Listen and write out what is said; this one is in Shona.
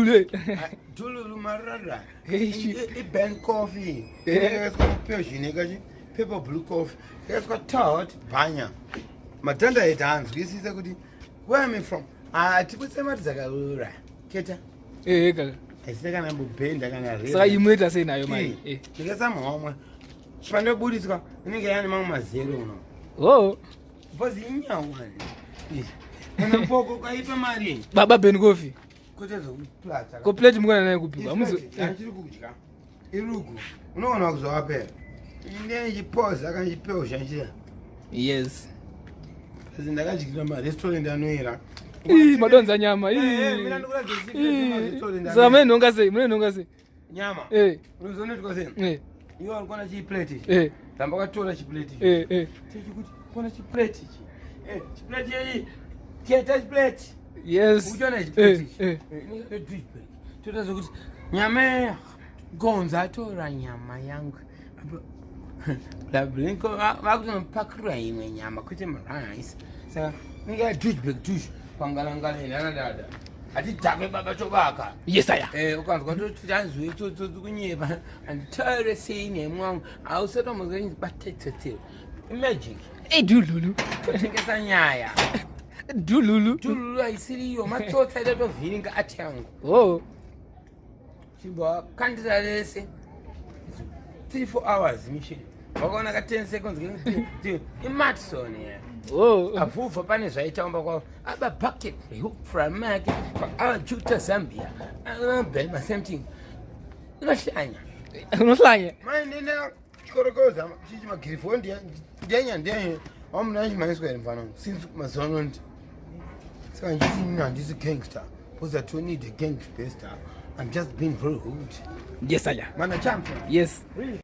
Dululu. Dululu marara. Hey, shi- I-Ben coffee. Eh. Yakaiswa pezhine kachi pepper blue coffee. Yakaiswa tot bhanya. Matanda edu haanzwisise kuti where am I from? Hatibutse mari dzakaura. Keta. Eh kaka. Haisina kana mbobhenda kana reza. Saka imunoita sei nayo mari? Eh. Ndikaisa muhomwe. Pandobudiswa inenge yaane mamwe mazero uno. Oh, Because inyawani. Kana poko kaipa mari. Baba Ben Coffee. Kwete zvekuplata. Ko plate mukona nayo kupikwa. Amuzo. Achiri kudya. Irugu. Unoona kuzovapera. Ine chipoza kana chipeo chanchira. Yes. Asi ndakadyira marestaurant anoera. Ii, madonza nyama. Eh, Ii. mina ndikuratidza secret Ii. yemarestaurant Saka anoera. mune nhonga sei? Mune nhonga sei? Nyama. Eh. Unozonoitwa sei? Eh. Iwe uri kuona chiplate ichi. Eh. Tamba wakatora chiplate ichi. Eh, eh. Chechikuti kuona chiplate ichi. Eh, chiplate ichi. Keta chiplate. Yes. Uchiona chiplate Eh, ichi. eh. Toita zvekuti nyama iya, gonzo atora nyama yangu. Lablinko vakutonopakurira imwe nyama kwete marice. Saka inenge yadhushbek dhush pangalangala inana dada. Hatidhakwe baba tobaka. Yes aya. Eh, ukanzwa toti tanzwe tsotsi kunyepa handitaure sei nemwangu hausati wambonzwa chinzi bata tsotsiro imagic. Eh, dululu. Kutengesa nyaya. Dululu. Tululu haisiriyo matsotsi aita tovhiringa ati yangu. Oh. Chibva kandira rese 3 4 hours mission wakaona ka 10 seconds imatson ya. Oh. Avhuvha pane zvaitaamba kwavo aba bucket framake ajuta Zambia abhema same thing unohlanya. Unohlanya. Mai ndine chikorokoza chichi magirifo ndiyanya ndiyanya wamuna chimhaniswa here mfana since mazuva ano ndi saka ndichiti ini handisi gangster because I don't need a gang to be a star. I'm just being very hood. Yes aya. Mana champion. Yes. Really?